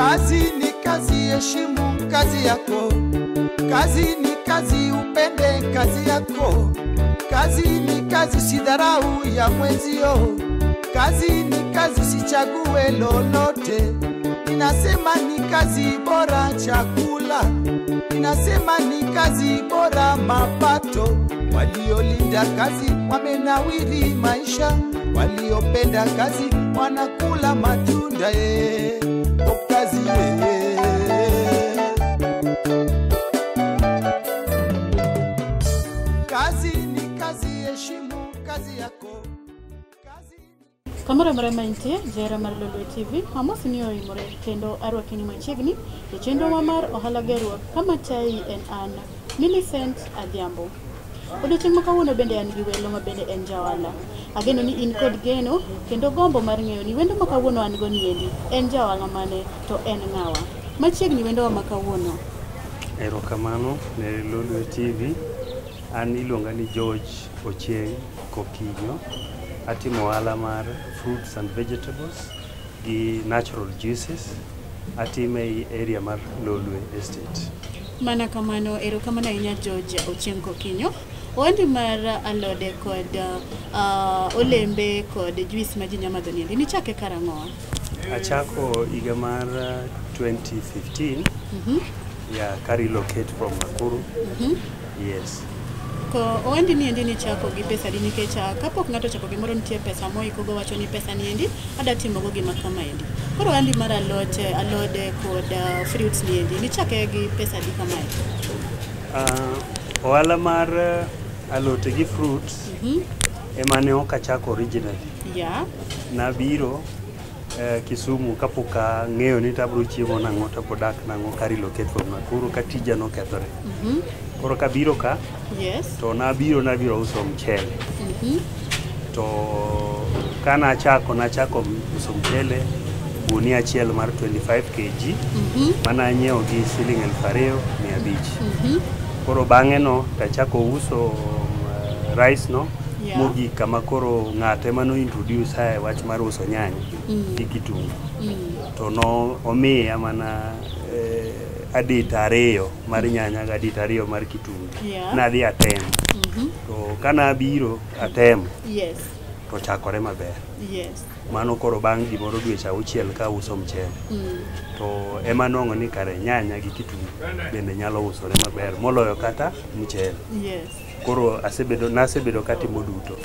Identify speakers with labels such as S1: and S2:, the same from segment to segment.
S1: Kazi ni kazi, heshimu kazi yako. Kazi ni kazi, upende kazi yako. Kazi ni kazi, usidharau ya mwenzio. Kazi ni kazi, usichague lolote. Ninasema ni kazi bora chakula. Ninasema ni kazi bora mapato. Waliolinda kazi wamenawiri maisha. Waliopenda kazi wanakula matunda. O kazi Kazi ni kazi, heshimu kazi yako. Kazi
S2: Kamoro amora ma intie, jahera mar Lolwe TV, amosi ni oimore kendo arwakini machiegni e chenro mar ohala gerruok kama tai en an Millicent Adhiambo. Odiochieng' ma kawuono bende an gi welo ma bende en jaohala. Ageno ni in kod geno kendo gombo mar ng'eyo ni wendo ma kawuono an go niendi en jaohala mane to en ng'awa. Machiegni wendowa ma kawuono.
S3: Erokamano ne Lolwe TV. An iluonga ni George Ochieng Kokinyo. Atimo ohala mar fruits and vegetables gi natural juices. Atime ei area mar Lolwe Estate.
S2: Mana kamano, erokamano ahinya George Ochieng Kokinyo. Ohandi mar alode kod olembe kod juice ma ji nya madho niendi nichake karang'o?
S3: Achako higa mar 2015. Yeah, ka relocate from Nakuru. Yes.
S2: Ko ohandi niendi nichako gi pesa adi nikech kapok ng'ato ochako gimoro nitie pesa moikogo wacho ni pesa niendi adwa timogo gima kama endi. Koro ohandi mar alot, alode kod fruits niendi nichake gi pesa adi kamae?
S3: Ohala mar alote gi fruits ema ne ok achako originally. Nabiro Kisumu kapok ang'eyo ni tabro chiemo nang'o tabro dak nang'o ka relocate from Nakuru ka tija nokethore. Koro kabiro ka to nabiro uso mchele. To kanachako nachako uso mchele gunia achiel mar 25 kg mana anyiewo gi siling 2,500. Koro bang'e no tachako uso rice no mogik kama koro ng'ate mano introduce e wach mar uso nyanya gi kitungu. To no omiya mana adit ariyo mar nyanya gi adit ariyo mar kitungu. Nadhi atemo. To kanabiro atemo to chakore maber. Mano koro bang' gimoro dweche auchiel ka uso mchele. To ema nwang'o ni kare nyanya gi kitungu bende nyalo usore maber moloyo kata mchele. Koro nasebedo katimo duto.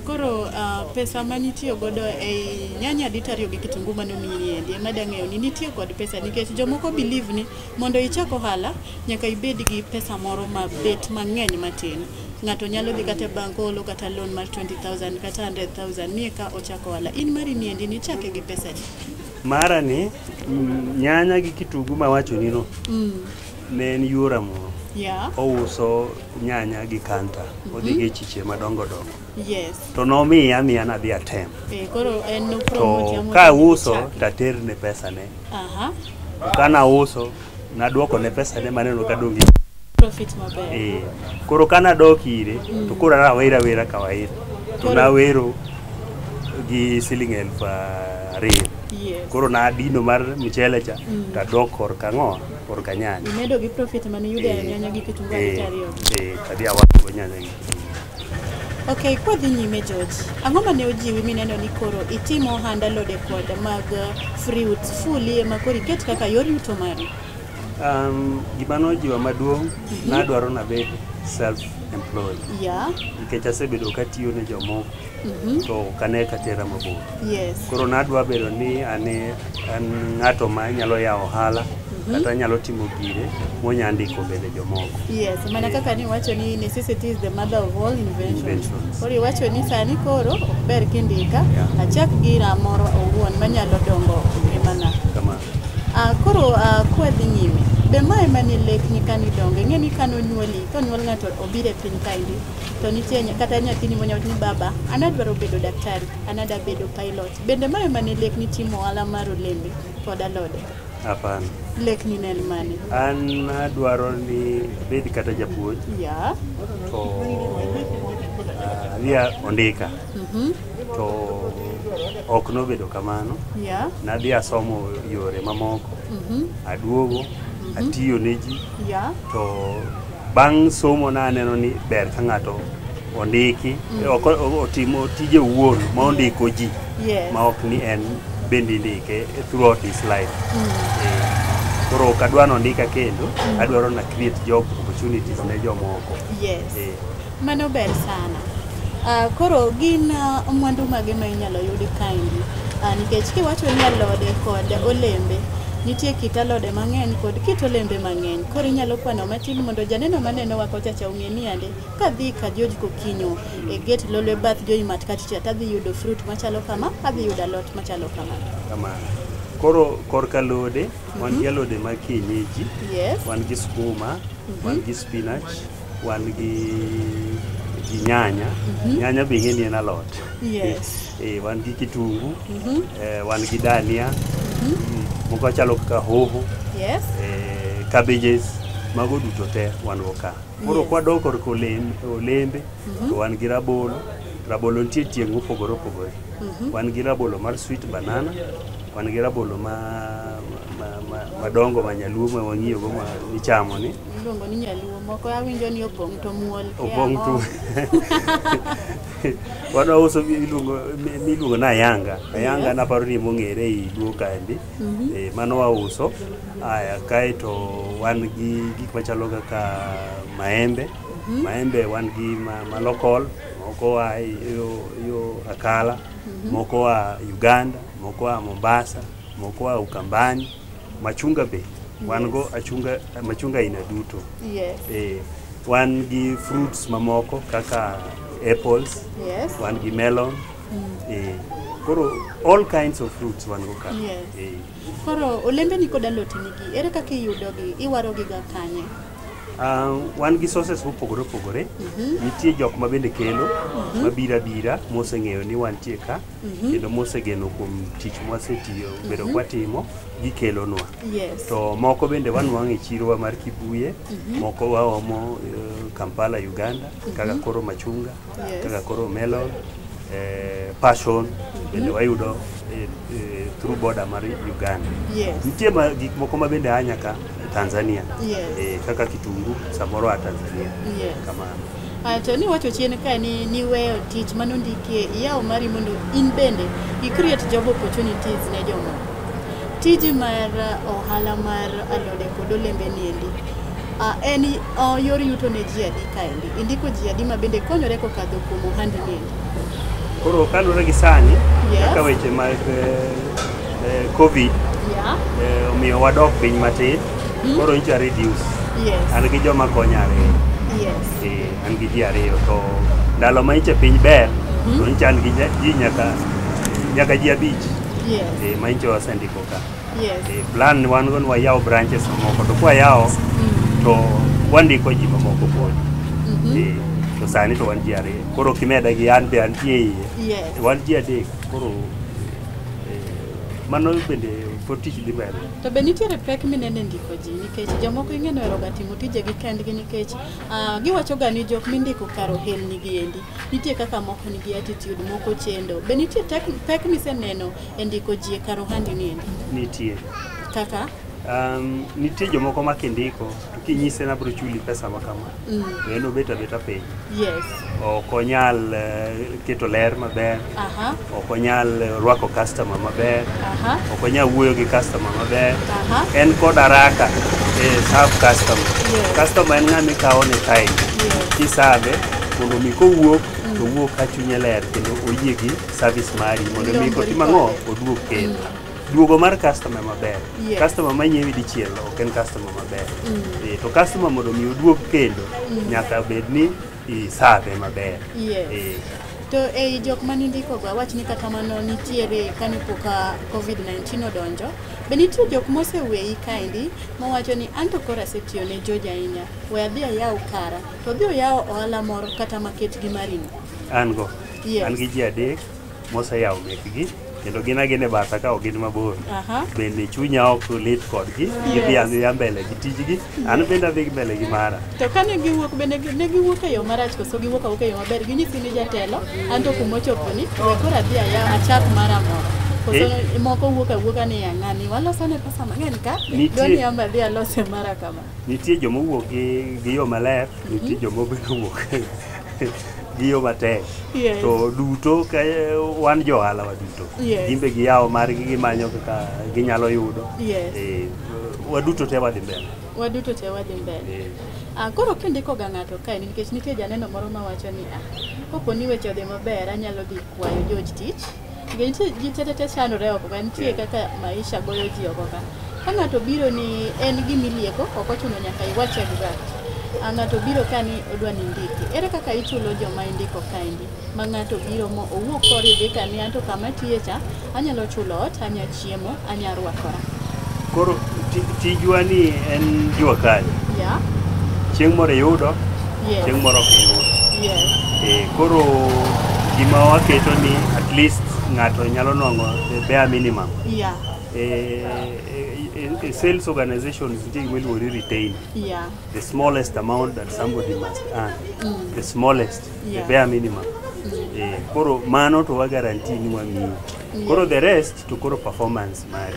S2: Koro pesa manitiyo godo ei nyanya adit ariyo gi kitungu manomiyi niendi ema dang'eyo ni nitiyo kod pesa nikech jomoko believe ni mondo ichak ohala nyaka ibed gi pesa moro mabet mang'eny matin. Ng'ato nyalo dhi kata e bank olo kata loan mar 20,000 kata 100,000 ni eka ochako ohala. In mari niendi nichake gi pesa adi?
S3: Mara ni nyanya gi kitungu mawachoni no ne en yuora moro. Ouso nyanya gi kanta. Odhi gi chiche madongo dongo. To nomiya miya nadhi atem.
S2: Koro en no promote
S3: To ka uso taterne pesa ne. To kana uso naduoko ne pesa ne maneno kadong' gi
S2: profit maber.
S3: Koro kana dok ire to koro awera wera kawaida. To nawero gi siling 2,000. Koro nadino mar mchele cha tadok korka ang'o? Korka nyanya.
S2: Imedo gi profit mane iyudo e nyanya gi kitungu adit ariyo.
S3: Tadhi awang'o nyanya gi kitungu.
S2: Okay, kwadhi nyime George, ang'o mane ojiwi mineno ni koro itimo ohand alode kod mag fruits fully ema koro iket kaka yor yuto mari?
S3: Gima nojiwa maduong' nadwaro nabed self-employed. Nikech asebedo katiyo ne jomoko to ok ane ka tera mabor. Koro nadwa bedo ni an ng'ato ma nyalo yawo ohala kata nyalo timo gire monya ndiko bende jomoko.
S2: Mana kaka ni wacho ni necessity is the mother of all inventions. Koro iwacho ni sani koro ok ber kindika, achak gira moro owuon manyalo dongo ngimana. Koro kwadhi nyime, be mae mane lekni kanidongo? Ing'e ni kanonyuoli, konyuol ng'ato obiro e piny kaendi, to nitie kata nyathini monya wacho ni baba, an adwaro bedo daktari, an adwa bedo pilot. Bende mae mane lekni timo ohala mar olembe kod alode?
S3: Hapana.
S2: Lekni ne en mane?
S3: An adwaro ni abed kata japuonj. To adhi ondika. To Ok nobedo kamano. Nadhi asomo yore mamoko. Aduogo, atiyo ne ji. To bang' somo na aneno ni ber ka ng'ato ondiki, otimo tije owuon ma ondiko ji. Ma ok ni en bende indike throughout his life. Koro ok adwa nondika kendo, adwaro na create job opportunities ne jomoko.
S2: Mano ber sana. Koro gin mwandu mage ma inyalo yudi kaendi? Nikech kiwacho ni alode kod olembe, nitie kit alode mang'eny kod kit olembe mang'eny. Koro inyalo kwano matin mondo janeno maneno wa kocha cha ong'e ni ande kadhi ka George Kokinyo e gate Lolwe bath Joymat kacha tadhi yudo fruit machalo kama, adhi yudo alot machalo kama.
S3: Kamano. Koro korka alode, wan gi alode mag kienyeji, wan gi skuma, wan gi spinach, wan gi nyanya. Nyanya be ing'e ni en alot. Wan gi kitungu, wan gi dania, moko chalo kaka hoho, cabbages, mago duto te wan go ka. Koro kwadok korka olembe, to wan gi rabolo. Rabolo nitie tieng' mopogore opogore. Wan gi rabolo mar sweet banana, wan gi rabolo madongo ma nyaluo ma wang'iyo go ma michamo ni.
S2: Iluongo ni nyaluo, moko awinjo ni opong' to muol.
S3: Opong' to wan wauso miluongo ni ayanga. Ayanga naparo ni mong'ere ei luo kaendi. Mano wauso. Aya, kaeto wan gi gik machalo kaka maembe. Maembe wan gi ma local, moko oa yo Akala, moko oa Uganda, moko oa Mombasa, moko oa Ukambani. Machunga be wan go achunga, machunga aina duto. Wan gi fruits mamoko kaka apples, wan gi melon. Koro all kinds of fruits wan go ka.
S2: Koro olembe ni kod alot nigi, ere kaka iyudogi? Iwarogi ga kanye?
S3: Wan gi sources mopogore opogore. Nitie jok ma bende kelo, mabiro abira, moseng'eyo ni wantie ka, kendo mosegeno kuom tich mwasetiyo, bedo kwatimo, gikelonwa. To moko bende wanwang'o e chirowa mar Kibuye, moko waomo Kampala, Uganda, kaka koro machunga, kaka koro melon, passion bende wayudo through border mar Uganda. Nitie gik moko ma bende a nyaka Tanzania. Kaka kitungu samoro a Tanzania. Kamano.
S2: To ni wacho chien ka ni niweyo tich manondikie iyawo mari mondo in bende i create job opportunities ne jomoko. Tiji mar ohala mar alode kod olembe niendi, en yor yuto ne ji adi kaendi? Indiko ji adi ma bende konyore kokadho kuom ohandi niendi?
S3: Koro kaluwore gi sani, kaka weche mag COVID, omiyo wadok piny matin, koro nyicha reduce. An gi joma konya ariyo. An gi ji ariyo, to ndalo ma nyicha piny ber, to nyicha an gi ji nyaka ji abich. Ma nyicha wasendiko ka. Plan wan go ni wayaw branches mamoko, to kwayawo, to wandiko ji mamoko podi. To sani to wan ji ariyo. Koro kimeda gi an be antie iye. Wan ji adek. Koro mano bende pod tich dhi mbele.
S2: To be nitiere pek minene ndiko ji nikech jomoko ing'e ni oheroga timo tijegi kendgi nikech giwacho ga ni jok mindiko kar ohelni gi endi nitie kaka moko nigi attitude, moko chendo. Be nitie pek miseneno e ndiko ji e kar ohandi ni endi?
S3: Nitie.
S2: Kaka?
S3: Nitie jomoko ma kindiko to kinyise ni abiro chuli pesa ma kama, to en obet abeta piny. Ok onyal keto ler maber. Ok onyal rwako customer maber. Ok onyal wuoyo gi customer maber. En kod haraka e serve customer. Customer en ng'ama ikawo ne time. Kiserve mondo mi kowuok to owuok ka chunye ler kendo oyie gi service mari mondo mi kotim ang'o oduog kendo. Duogo mar customer maber. Customer manyiewi dichiel ok en customer maber. To customer mondo mi oduog kendo nyaka bed ni iserve maber.
S2: To ei jok manindiko go awach ni kata mano nitiere kane pok COVID-19 odonjo, be nitie jok moseweyi kaendi mowacho ni anto koro asetiyo ne George ahinya, we adhi ayaw kara, to odhi oyawo ohala moro kata maket gi marini?
S3: An go. An gi ji adek moseyawo mekgi. Kendo gin agin e batha ka ok gin mabor. Bende chunya ok lit kodgi, gidhi adhiya mbele gi tijgi, an bende adhi mbele gi mara.
S2: To kane giwuok bende ne giwuok e yo marach koso giwuok awuoka e yo maber? Ginyisi ni jatelo, an to kumochopo ni, we koro adhi ayaw achak mara moro. Koso moko wuok awuoka ni ng'ani waloso ne pesa mang'eny ka, dwani an be adhi alose mara kama.
S3: Nitie joma owuok gi yo maler, nitie joma bende owuok gi yo matek. To duto ka wan jo ohala waduto. Gin be giyawo margi gimanyo kaka ginyalo yudo. Waduto te wadhi mbele.
S2: Waduto te wadhi mbele. Koro kindiko ga ng'ato kae nikech nitie janeno moro mawacho ni kopo ni weche odhi maber anyalo dhi kwayo George tich. Nikech nitie ji te chandore oko ka nitie kaka maisha goyo ji oko ka. Ka ng'ato biro ni en gimilieko ok ochuno nyaka iwach exact. Ng'ato biro ka ni odwa ni ndiki. Ere kaka ichulo joma indiko kaendi? Ma ng'ato biro mo owuok kori dhi ka ni anto kama tiye cha anyalo chulo ot, anya chiemo, anya rwakora.
S3: Koro tijwa ni en jua kali. Chieng' moro iyudo, chieng' moro ok iyudo. Koro gima waketo ni at least ng'ato nyalo nwang'o the bare minimum. Sales organizations nitie gima iluongo ni retainer. The smallest amount that somebody must earn. The smallest, the bare minimum. Koro mano to wa guarantee ni wamiyi. Koro the rest to koro performance mari.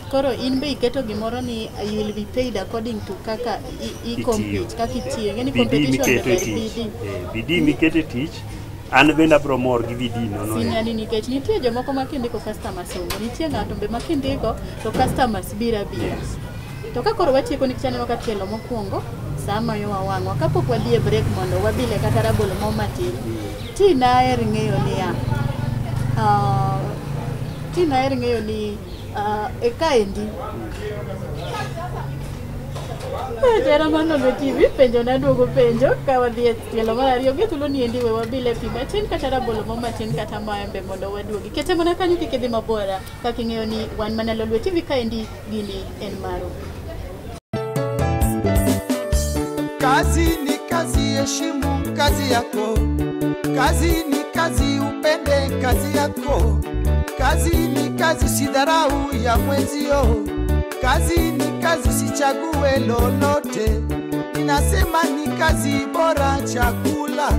S2: Koro in be iketo gimoro ni you will be paid according to kaka i compete, kaka itiyo. Ing'e ni
S3: Bidii
S2: competition
S3: miketo e
S2: ber
S3: tich.
S2: bidii.
S3: Bidii miketo e tich, an bende abiro mor gi bidii no no.
S2: Sinyani nikech nitie jomoko ma kindiko customers onge, nitie ng'ato be ma kindiko to customers biro abira. To ka koro watieko nikech aneno ka tielo mokwongo saa mayowa wang'wa kapok wadhi e break mondo wabile kata rabolo mo matin. Ti naher ng'eyo niya, ti naher ng'eyo ni e kaendi Jahera mar Lolwe TV penjo naduogo penjo ka wadhi e tielo mar ariyo gi thuolo ni endi we wabile pi matin kata rabolo mo matin kata maembe mondo waduogi. Kete mana kanyo kik idhi mabor kaka ing'eyo ni wan mana Lolwe TV kaendi gini en maru.
S1: Kazi ni kazi, heshimu kazi yako. Kazi ni kazi, upende kazi yako. Kazi ni kazi, usidharau ya mwenzio. Kazi ni kazi, usichague lolote. Ninasema ni kazi bora chakula.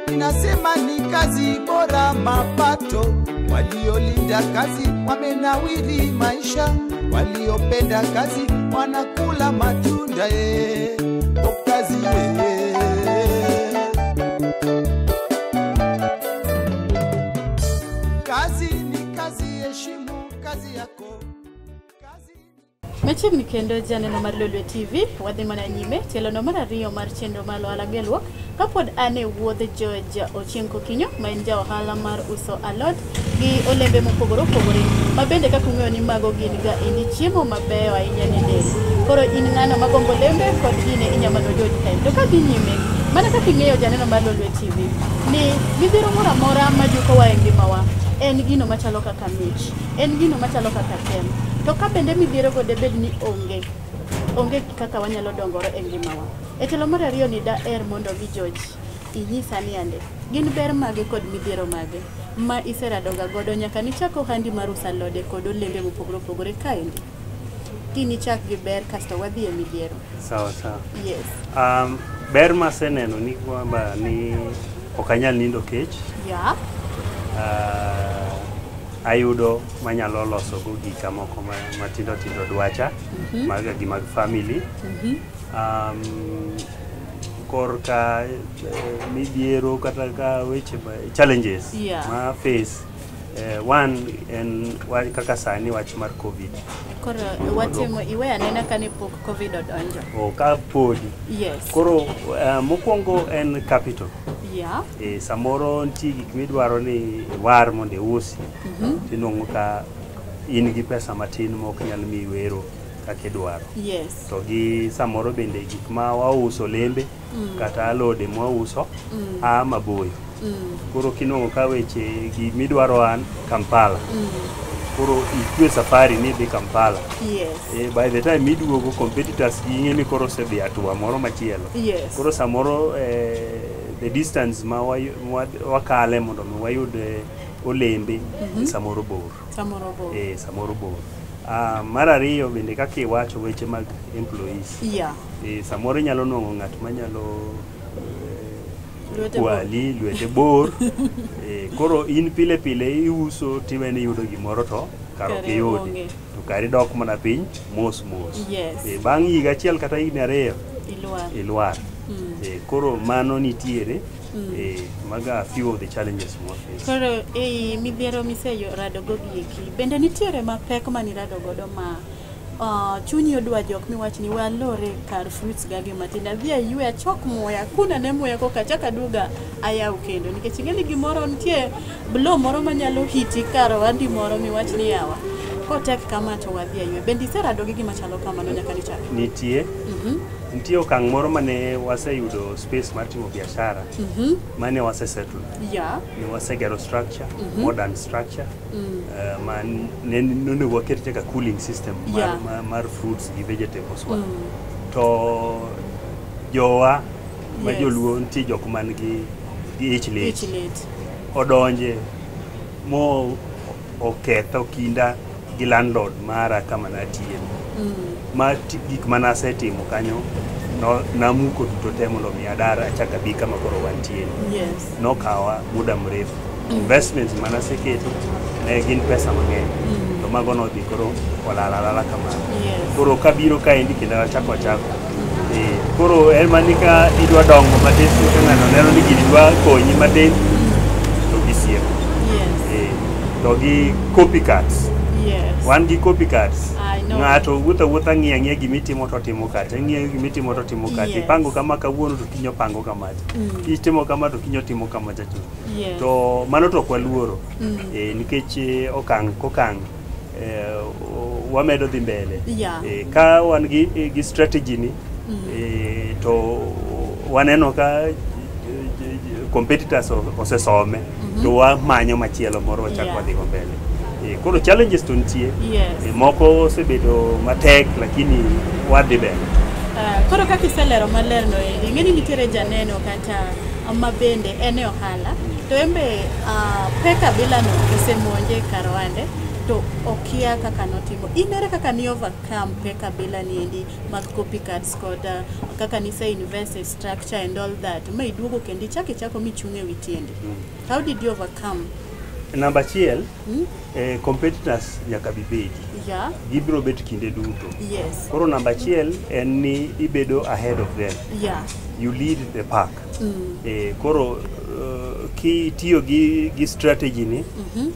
S1: Ninasema ni kazi bora mapato. Waliolinda kazi wamenawiri maisha. Waliopenda kazi wanakula matunda. O kazi Kazi ni kazi, heshimu kazi yako. Kazi
S2: Machiegni kendo janeno mar Lolwe TV wadhi mana nyime tielo no mar ariyo mar chenro mar Ohala Gelruok kapod an e wuodh George Ochieng Kokinyo ma en ja ohala mar uso alot gi olembe mopogore opogore ma bende kaka ung'eyo ni mago gin ga endi chiemo mabeyo ahinya ne del. Koro in ng'ano magombo olembe kod gine inya manyo George kae. To kadhi nyime mana kaka ing'eyo janeno mar Lolwe TV ni midhiero moro amora majukowa e ngimawa en gino machalo kaka mich, en gino machalo kaka tem. To ka bende midhiero go debed ni onge, onge kaka wanyalo dongore e ngimawa. E tielo mar ariyo ni daher mondo mi George inyisa ni ande gin ber mage kod midhiero mage ma iseradoga godo nyaka nichak ohandi mar uso alode kod olembe mopogore opogore kaendi. Kinichak gi ber kasto wadhi e midhiero.
S3: Sawa sawa.
S2: Yes.
S3: Ber maseneno ni kwamba ni ok anyal nindo kech. Ayudo manyalo loso go gika moko matindo tindo dwacha mag gi mag family. Korka midhiero kata ka weche challenges ma face one en kaka sani wach mar COVID.
S2: Koro watimo iwe anena kane pok COVID odonjo.
S3: O ka podi. Koro mokwongo en capital. Samoro nitie gik midwaro ni iwar mondo iusi. Tinuang'o ka in gi pesa matin mok nyal miyi wero kaka idwaro. To gi samoro bende gik ma wauso olembe kata alode mwauso a maboyo. Koro kinuang'o ka weche gimidwaro an Kampala. Koro ikwe safari ni idhi Kampala. By the time miduogo competitors gi ing'e ni koro osedhi hatua moro machielo. Koro samoro the distance ma wakale mondo mi wayud olembe samoro bor.
S2: Samoro bor.
S3: Samoro bor. Mar ariyo bende kaka iwacho weche mag employees.
S2: Yeah.
S3: Samoro inyalo nwang'o ng'at manyalo kwali, lwete bor. Koro in pile pile iuso tiwe ni iyudo gimoro to kar ok iyudi. To kari dok mana piny mos mos.
S2: Yes.
S3: Bang' higa achiel kata higni ariyo ilwar. Koro mano nitiere. Maga a few of the challenges we face.
S2: Koro midhiero miserado go gieki bende nitiere mapek manirado godo ma chunyi odwa jok miwach ni walore kar fruits gagi matindo adhi aywe achok muya kuna ne muya koka achak aduoga ayaw kendo nikech ing'e ni gimoro nitie blow moro manyalo hiti kar ohandi moro miwach ni yawa kotek kama to wadhi aywe. Bende iserado gi gima chalo kamano nyaka nichak?
S3: Nitie. Nitie okang' moro mane waseyudo space mar timo biashara mane wasesettle.
S2: Yeah.
S3: Ne wasegero structure, modern structure, ma ne onego waket kaka cooling system mar fruits gi vegetables wa. To jowa ma joluo nitie jok man gi ich lit. Odonje mo oketho kinda gi landlord mara kama natiye. Ma gik manasetimo kanyo namuko duto te mondo mi adar achak abi kama koro wantie.
S2: Yes.
S3: Nokawa muda mrefu. Investments manaseketo ne gin pesa mang'eny. To mago nodhi koro olal kamano.
S2: Yes.
S3: Koro kabiro kaendi kendo achako. Koro en mana ka idwa dongo matin to ng'ato neno ni gini dwa konyi matin to gisieko.
S2: Yes.
S3: To gi copycats.
S2: Yes.
S3: Wan gi copycats.
S2: Ng'ato
S3: wuotho ng'iyo ang'iya gimitimo to timo kacha, ng'iyo gimitimo to timo kacha.
S2: Yes.
S3: Ipango kama kawuono to kiny opango kamacha. Kitimo kama to kiny otimo kamacha.
S2: Yes.
S3: To mano to ok waluoro. Nikech okang' kokang' wamedo dhi mbele.
S2: Yeah.
S3: Ka wan gi strategy ni to waneno ka competitors osesome to wamanyo machielo moro wachak wadhi go mbele. Koro challenges to nitie.
S2: Yes.
S3: Moko osebedo matek lakini wadhi mbele.
S2: Koro kaka iselero maler no endi, ing'e ni nitiere janeno kata ma bende en e ohala to en be pek abila no osemonje kar ohande to okia kaka notimo. In ere kaka ni overcome pek abila ni endi mag copycats kod kaka nise invest e structure and all that ma iduogo kendo ichako michung' e wi tiendi. How did you overcome?
S3: Namba achiel, competitors nyaka bibedi.
S2: Yeah.
S3: Gibiro bet kinde duto.
S2: Yes.
S3: Koro namba achiel en ni ibedo ahead of them.
S2: Yeah.
S3: You lead the pack. Koro kitiyo gi strategy ni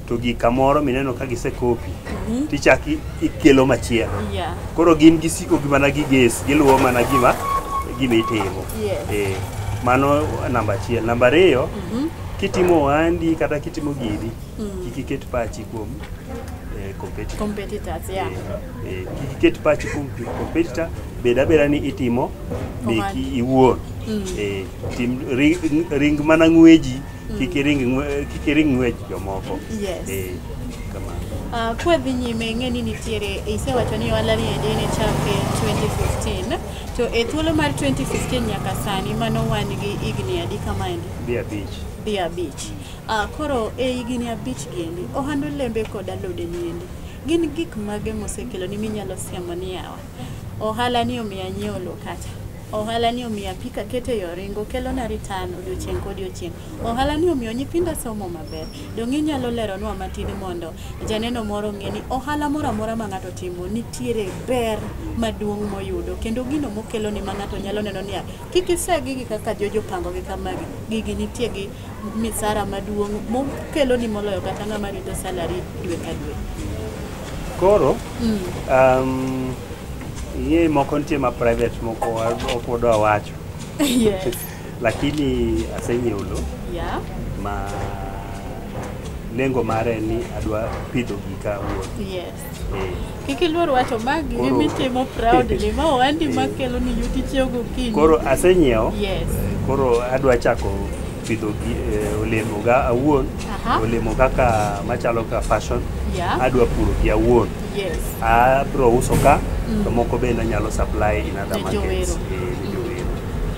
S3: to gi kamoro mineno ka gisekopi tichaki ikelo machielo.
S2: Yeah.
S3: Koro gin gisiko gi mana gi guess, giluwo mana gima itimo.
S2: Yes.
S3: Mano namba achiel. Namba ariyo, kitimo ohandi kata kitimo gini, kik iket pachi kuom competitor.
S2: Competitors, yeah.
S3: Kik iket pachi kuom competitor, bed abeda ni itimo meki iwuon. Tim ring mana ng'weji, kik iring ng'wej jomoko.
S2: Yes.
S3: Kamano.
S2: Kwadhi nyime ing'e ni nitiere isewacho ni ohala ni endi ne chake 2015 to e thuolo mar 2015 nyaka sani mano wan gi higni adi kamaendi?
S3: Dhi abich.
S2: Dhi abich. Koro e higni abich giendi ohand olembe kod alode niendi gin gik mage mosekelo ni minyalo siemo ni yawa ohala ni omiya nyiewo lowo kacha, ohala ni omiya pika kete yo ringo kelona return odiochieng' kodiochieng', ohala ni omiyo nyithinda somo maber. Dong' inyalo leronwa matin mondo janeno moro ong'e ni ohala moro amora ma ng'ato timo nitiere ber maduong' moyudo kendo gino mokelo ni ma ng'ato nyalo neno niya kik ise gigi kaka jojo pango gi kamagi, gigi nitie gi misara maduong' mokelo ni moloyo kata ng'ama rito salary dwe ka dwe.
S3: Koro ing'e moko nitie ma private moko ok wadwa wacho.
S2: Yes.
S3: Lakini asenyiewo lowo.
S2: Yeah.
S3: Ma lengo mare ni adwa pidho gika awuon.
S2: Yes. Kik iluor wacho ma giri mitimo proudly ma ohandi makelo ni yuti chiew gokinyi.
S3: Koro asenyiewo.
S2: Yes.
S3: Koro adwa chako pidho olemo ga awuon. Olemo kaka machalo ka passion.
S2: Yeah.
S3: Adwa puro gi awuon.
S2: Yes.
S3: Abro uso ka to moko bende anyalo supply in other markets.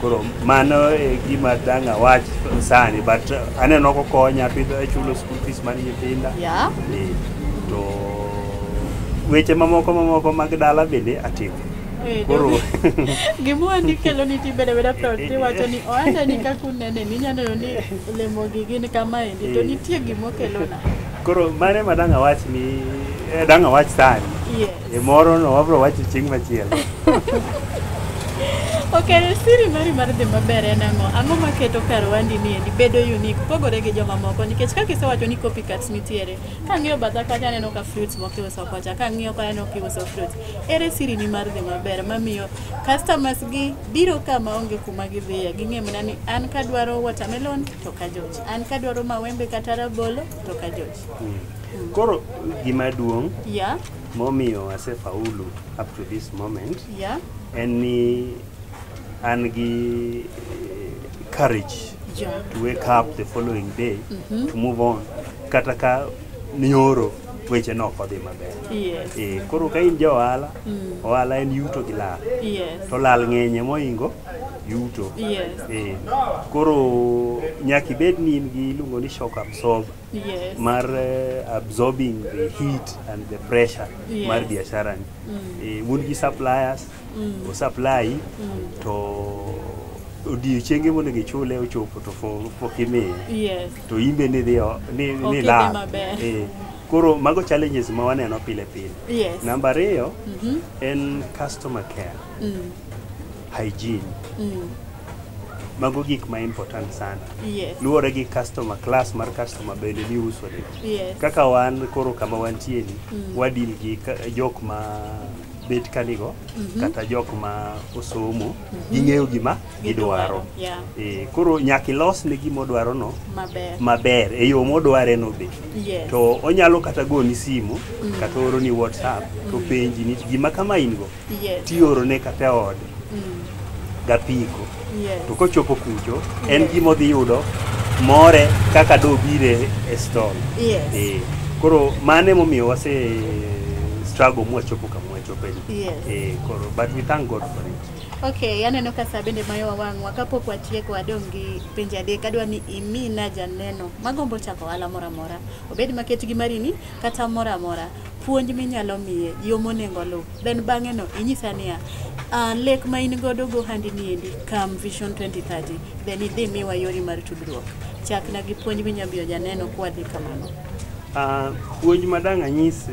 S3: Koro mano e gima dang' awach sani, but aneno kokonya pidho e chulo school fees mar nyithinda. To weche mamoko mag dala bende atimo. Koro
S2: gima kelo ni tibedo abeda proud tiwacho ni ohanda ni kaka unene ni inyalo neno ni olemo gi gin kamaendi to nitie gimokelona.
S3: Koro mano ema dang' awach ni dang' awach sani.
S2: Yes.
S3: E moro no wabro wacho chieng' machielo.
S2: Okay, siri mari mar dhi maber en ang'o? Ang'o maketo kar ohandi ni endi bedo unique pogore gi jomamoko nikech kaka isewacho ni copycats nitiere. Kang'iyo batha kacha aneno ka fruits moko iuso kocha, kang'iyo kocha aneno ka iuso fruits. Ere siri ni mar dhi maber mamiyo customers gi biro kama onge kuma gidhiye. Ging'e mana ni an kadwaro watermelon to Kajoch, an kadwaro mawembe kata rabolo to Kajoch.
S3: Koro gima duong' momiyo asefaulu up to this moment en ni an gi courage to wake up the following day to move on kata ka nyoro weche no ok odhi maber. Koro ka in ja ohala, ohala en yuto gi lal. To lal ng'enye mohingo yuto. Koro nyaka ibed ni in gi iluongo ni shock absorber mar absorbing the heat and the pressure mar biashara ni. Un gi suppliers, o supply to odiochienge monego ichule ochopo to pok imiye. To imbe ni dhi ni lal. Koro mago challenges ma waneno pile pile. Namba ariyo en customer care, hygiene. Mago gik ma important sana. Luwore gi customer class mar customer bende miuso ne. Kaka wan koro kama wantie ni, wadeal gi jok ma bet kanigo, kata jok ma osomo, ging'eyo gima gidwaro. Koro nyaka ilos ne gima odwaro no maber e yo modware no be. To onyalo kata goni simu, kata oroni WhatsApp, to penji ni gima kama in go, tiorone kata e ode gapiko. To kochopo kucho, en gima odhi yudo more kaka dobire e stall. Koro mano emomiyo wase struggle mwachopo kama wachope ni. Koro but we thank God for it.
S2: Okay, aneno ka saa bende mayowa wang'wa kapok watieko wadong' gi penjo adek. Adwa ni imina janeno magombo chako ohala moro amora, obed maket gi marini kata moro amora, puonj minyalo miye, yo monego oluw. Then bang'e no inyisa niya, lek ma in godo go ohandi ni endi kam Vision 2030, then idhi miwa yori mar tudruok. Chakna gi puonj minyalo miyo janeno kwadhi kamano.
S3: Puonj madang' anyis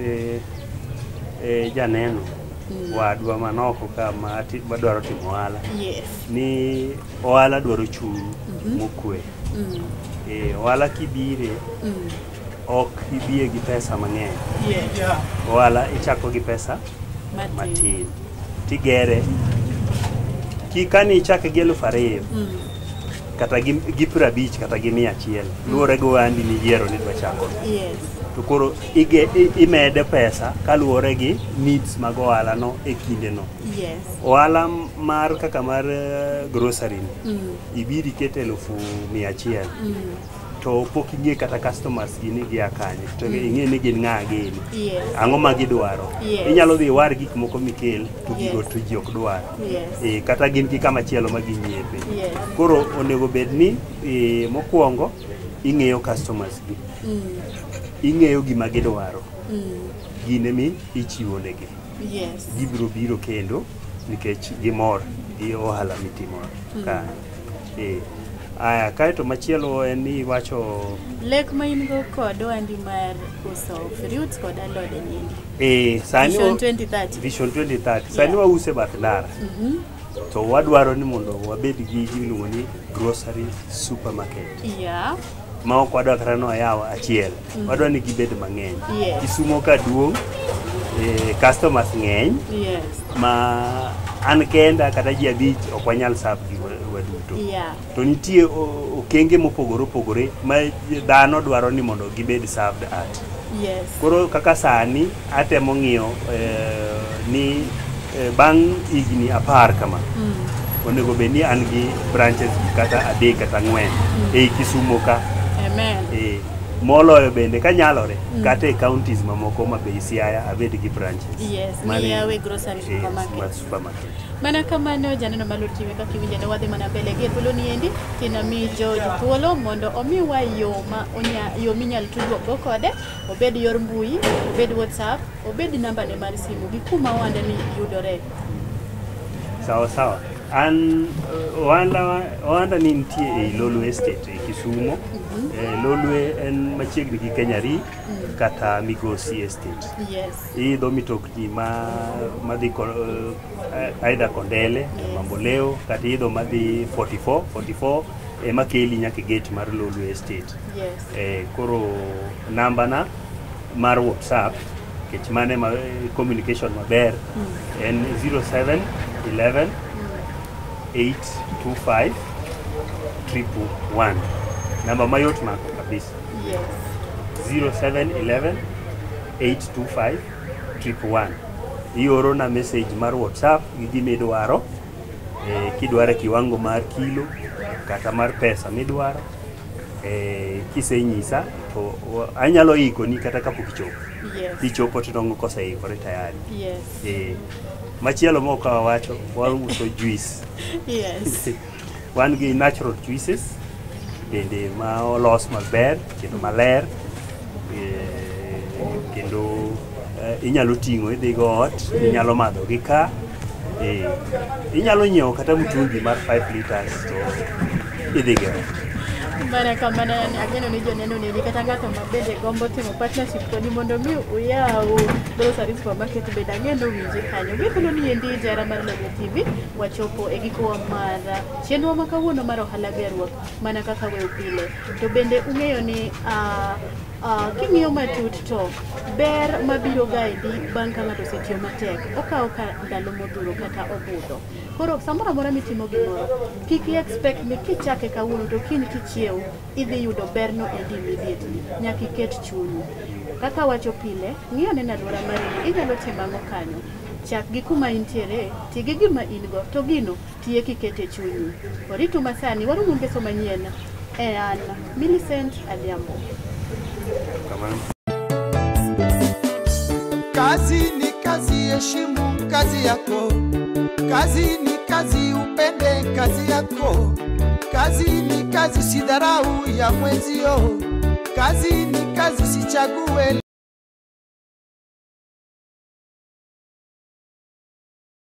S3: janeno wadwa manoko ka madwaro timo ohala ni ohala dwaro chuny mokwe. Ohala kibire ok ibie gi pesa mang'eny. Ohala ichako gi pesa matin tigere kikani ichake gi 2000 kata gi 50 kata gi 100 luwore gi ohandi miyiero ni idwa chako. To koro imede pesa kaluwore gi needs mag ohala no e kinde no. Ohala mar kaka mar grocery ni, ibiro ikete 100,000 to pok ing'e kata customers gi ni gia kanye, to ing'e ni gin ng'a gini, ang'o ma gidwaro. Inyalo dhi iwar gik moko mikel to gigo to ji ok dwar. Kata gin gi kama chielo ma ginyiepe. Koro onego bed ni mokwongo ing'eyo customers gi, ing'eyo gima gidwaro, gine mi ichiwo negi. Gibiro biro kendo nikech gimor gi ohala mitimo ka. Aya, kaeto machielo en ni iwacho
S2: lek ma in go kod ohandi mar uso fruits kod alode niendi.
S3: Sani
S2: Vision 2030.
S3: Vision 2030. Sani wause bath ndara. To wadwaro ni mondo wabed gi gimiluongo ni grocery supermarket. Ma ok wadwa kata ni wayaw achiel. Wadwa ni gibed mang'eny. Kisumo ka duong', customers ng'eny. Ma an kenda kata ji abich ok wanyal serve gi waduto. To nitie okenge mopogore opogore ma dhano dwaro ni mondo gibed served at. Koro kaka sani atemo ng'iyo ni bang' higni 10 kama onego bed ni an gi branches kata 3 kata 4 ei Kisumo ka.
S2: Amen.
S3: Moloyo bende kanyalore kata e counties mamoko ma be Siaya abed gi branches.
S2: Yes, miyawe grocery supermarket.
S3: Supermarket.
S2: Mana kamano janeno mar Lolwe TV kaka iwinjo ne wadhi mana mbele gi thuolo ni endi tinami George thuolo mondo omiwa yo ma yo minyal tudruok go kode, obed yor mbui, obed WhatsApp, obed namba ne mar simu gi kuma ohande ni yudore.
S3: Sawa sawa. An ohanda ni nitie ei Lolwe Estate e Kisumo. Lolwe en machiegni gi Kenya Re kata Migosi Estate.
S2: Yes.
S3: Iidho mitokni madhi either Kondele, Mamboleo, kata iidho madhi 44 ema keli nyaka e gate mar Lolwe Estate.
S2: Yes.
S3: Koro namba na mar WhatsApp, nikech mane ma communication maber, en 07 11 825 111. Namba mayot mako kabisa.
S2: Yes.
S3: 0711 825 111. Ioro na message mar WhatsApp gi gima idwaro, kidwaro kiwango mar kilo kata mar pesa midwaro. Kisenyisa to anyalo ikoni kata kapok ichopo.
S2: Yes.
S3: Ichopo to nongo koseikore tayari.
S2: Yes.
S3: Machielo mok wawacho, wauso juice.
S2: Yes.
S3: Wan gi natural juices bende ma olos maber kendo maler, kendo inyalo ting'o idhi go ot, inyalo madho gi ka, inyalo nyiewo kata mtungi mar 5 liters to idhi go.
S2: Mana kamano, ageno ni joneno ni kata ng'ato ma bende gombo timo partnership kodi mondo mi uyaw grocery supermarket bende ang'eno winji kanyo. Githuolo ni endi jara mar Lolwe TV wachopo e gikowa mar chenro ma kawuono mar ohala gerruok mana kaka wew pile. To bende ung'eyo ni king'iyo matut to ber mabiro gaendi bang' ka ng'ato osetiyo matek okawo ka ndalo modhuro kata obudho. Koro samoro amora mitimo gimoro kik i expect ni kichake kawuono to kiny kichiew idhi yudo berno endi immediately. Nyaka iket chunyi. Kaka wacho pile, ng'i ane alwora mari, inyalo timo ang'o kanyo. Chak gi kuma intiere, ti gi gima in go, to gino tiye kikete chunyi. Oritu masani, warumo ngeso manyien. E an Millicent Adhiambo.
S1: Kazi ni kazi, heshimu kazi yako. Kazi ni kazi, upende kazi yako. Kazi ni kazi, usidharau ya mwenzio. Kazi ni kazi, usichague